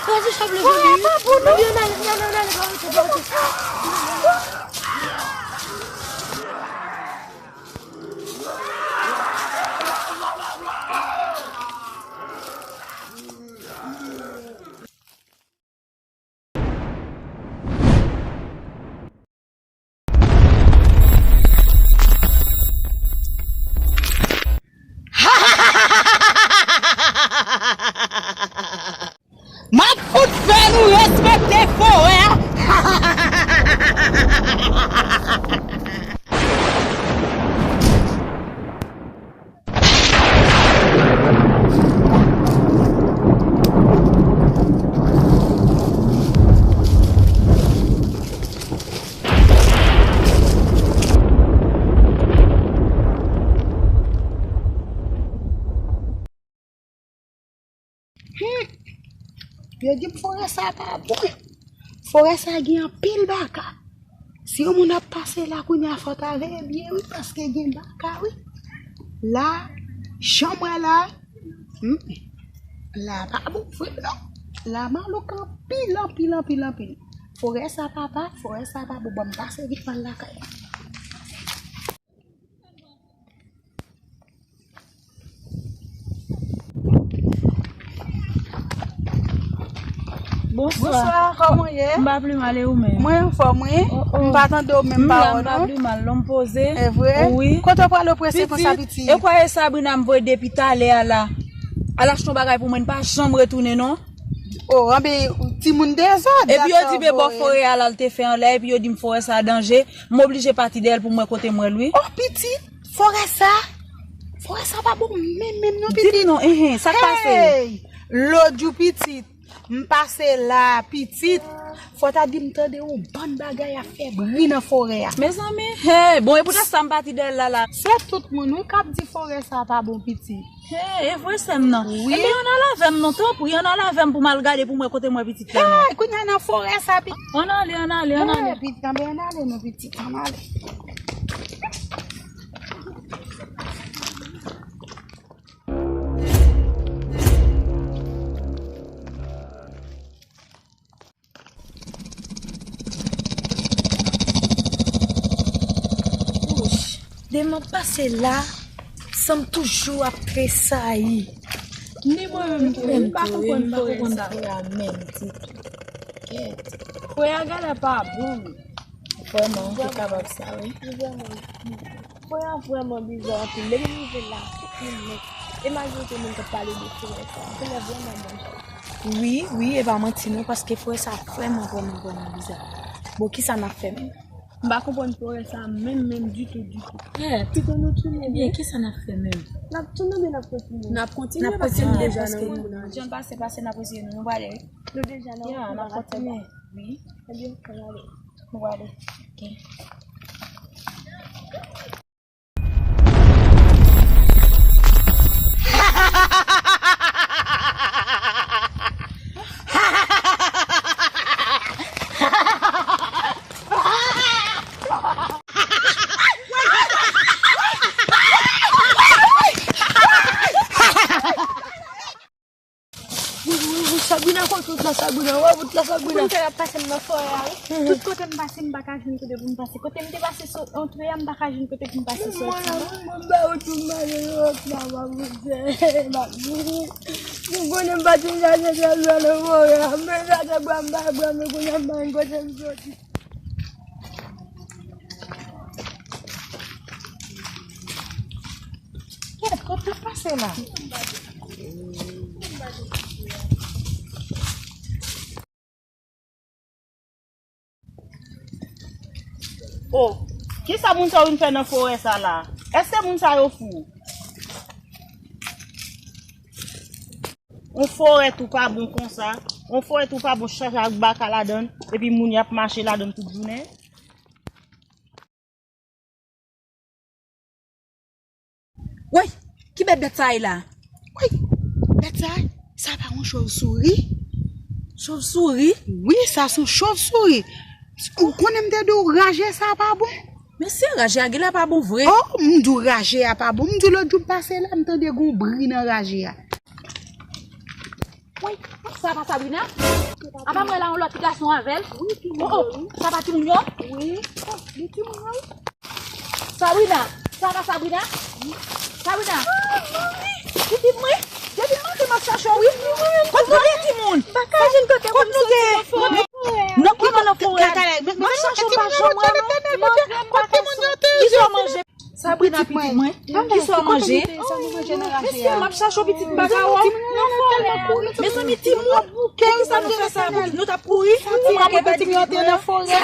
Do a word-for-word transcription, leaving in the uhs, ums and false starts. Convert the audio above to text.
Pozisyon vle jwenn li. Wi, pa pou nou. Li ann ale, li ann ale, li ann ale, pa wote, pa wote. M ap fout fè nou respekte forè a. Hmm. Yo di m forè sa pa bon. Forè sa gen anpil baka. Si yon moun ap pase la kounye a, fò ta veye byen, wi, paske gen baka, wi. La, jan m wè la, hmm, la pa bon vre, non. La malouk anpil, anpil, anpil, anpil. Forè sa, papa, forè sa pa bon. Ban m pase vit pral lakay. Bonswa. Bonswa, kòman w ye? M pa pli mal, e ou menm? Mwen anfòm, wi. Oh, oh. M pa tande w menm. M la, pawòl, m pa non? Pli mal, non, m poze. E vre? Wi. Kote w prale w prese konsa, pitit, pitit? E kwè e Sabrina m voye depi talè a la. Al achte yon bagay pou mwen, n pa janm retounen, non. Oh, anben, timoun dezòd. Epi yo di, be bò forè a la, l te fè anlè, epi yo di m forè sa danje. M oblije pati dèyè l pou m wè kote m wè l, wi. Oh, pitit, forè sa? Forè sa pa bon menm, menm non, pitit. Di m non, enhen, sa k pase? Hey! Lòt jou, pitit, m pase la, pitit. Fò ta di m tande yon bann bagay ap fè bri nan forè a. Mezanmi, hey, bon, e poutèt sa m pati dèyè l la, la. Se tout moun, wi, k ap di forè sa pa bon, pitit. Hey, e vre sè m nan. Wi. Ebyen, ann al avè m non, tanpri, ann al avè m pou m al gade pou m wè kote m wè pitit la non. Hey, kounye a nan forè sa, pitit. Ann ale, ann ale, ann ale. Hey, pitit, anben ann ale non, pitit, ann ale. Wouch, depi m ap pase la, san m toujou ap tresayi. Ni mwen menm tou, m pa konprann, m pa konprann sa. Menm ditou. Kèt. Frè a genlè pa bon. Vrèman, ou te kapab sa, wi. Li vrèman bizarre. Frè a vrèman biza anpil. Depi m rive la, tout moun nèt. E majorite moun k ap pale de frè sa, genlè vrèman bon jan. Wi, wi, e pa manti non, paske frè sa vrèman, vrèman, vrèman biza. Bon, kisa n ap fè menm? M pa konprann frè sa menm, menm ditou, ditou. Kito nou tounen. Ebyen, kisa n ap fè menm? N ap tounen oubyen n ap kontinye? N ap kontinye, paske nou deja nan yon moun. Jan pase, pase, n ap eseye nou, nou prale, wi. Nou deja nan yon moun, n ap kontinye. Wi. Ebyen, ann ale. Nou prale. Ok. Sabrina, kote w t la, Sabrina? Wè, w t la, Sabrina. Kounye a y ap pase m nan forè a, wi. Tout kote m pase, m pa ka jwenn kote pou m pase. Kote m te pase sot antre a, m pa ka jwenn kote pou m pase soti. Mwen, mwen, mwen, ba ou tou malere, wòt la, ba ou zè, ba ou. Mwen konnen m pa t vin chache trezò nan forè a, men sa te bwa m pa bwa, men kounye a m pa konn kote m soti. Kèt, kote w pase la? Oh, kisa moun sa yo vin fè nan forè sa la? Èske moun sa yo fou? Yon forè tou pa bon konsa. Yon forè tou pa bon, chaje ak baka ladann, epi moun y ap mache ladann tout jounen. Woy, ki bèt, bèt sa ye la? Woy, bèt sa, sa pa yon chòvsouri? Chòvsouri? Wi, sa se yon chòvsouri. Ou konnen m te di w raje sa pa bon? Men si raje a genlè pa bon vre. Oh, m di w raje a pa bon. M di w lòt jou m pase la, m tande gon bri nan raje a. Woy, Sa pa Sabrina? Apa mwen la yon lòt ti gason avè l? Oh, oh, sa pa timoun yo? Wi. Oh, li timoun yo? Sabrina, sa pa Sabrina? Sabrina, pitit mwen, depi maten m ap chache w wi. Kot nou te timoun? Kot nou te? Nan ki mwen nan forè? M ap chache w pa janm wè nou. Kot timoun yo te? Kisa w manje? Sabrina pitit mwen. Kisa w manje? Mesye, m ap chache w pitit m pa ka wè w. Mezanmi, timoun. Kisa nou fè sa? Nou t ap kouri. Timoun, pitit mwen te nan forè.